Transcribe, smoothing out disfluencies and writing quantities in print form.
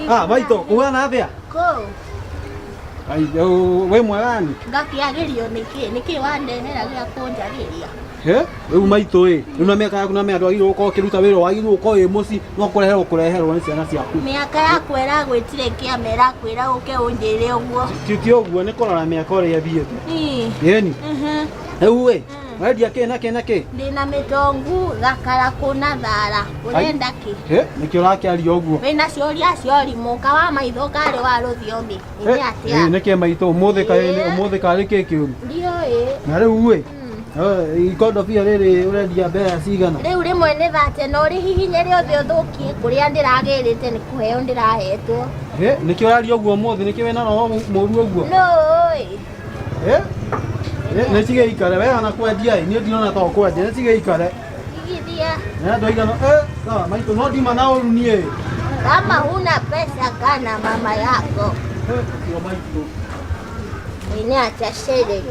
Ah, maitũ, kũhana atĩa? Kũu. Ai, wĩ mwega ni? Ngakĩagĩrio nĩkĩ? Nĩkĩ wandehera gĩa kũnjagĩria? He? Rĩu maitũ ĩ, rĩu na mĩaka yaku na mĩaka ndwagĩrĩirwo gũkorwo ũkĩruta wĩra wagĩrĩirwo gũkorwo wĩ mũciĩ no kũreherwo kũreherwo nĩ ciana ciaku. Mĩaka yakwa ĩragwĩtire kĩama ĩrakwĩra ũke ũnjĩre ũguo. Ti ti ũguo nĩ kũrora mĩaka ũrĩa ĩthiĩte. Ii. Ĩni. Rĩu ĩ, wendia kĩ na kĩ na kĩ? Ndĩna mĩtongu, gakarakũ na thara. Ũrenda kĩ? He, nĩkĩ ũrakĩaria ũguo? Wĩna ciũria cia ũrimũ, ka wa maitho karĩ wa rũthiomi. Nĩ atĩa? Nĩkĩ maitũ ũmũthĩ kaĩ ũmũthĩ karĩ kĩ kĩũru? Ndiũĩ. Na rĩu ĩ, ikondobia rĩrĩ ũrendia mbeca cigana? Rĩu rĩmwe nĩ thate na ũrĩhihinye rĩothe ũthũkie kũrĩa ndĩragĩrĩte nĩ kũheo ndĩrahetwo. He, nĩkĩ ũraria ũguo ũmũthĩ? Nĩkĩ wĩna roho mũru ũguo? Nũĩ. He? Nĩ cigĩikare we ona kwendia ĩ, niĩ ndinona ta ũkwendia, nĩ cigĩikare. Igithia. Nĩ andũ aigana, eh, sawa maitũ no ndima na ũru niĩ. Kama huna pesa kana mama yako. Eh, ũcio maitũ. Nĩ atĩa cere.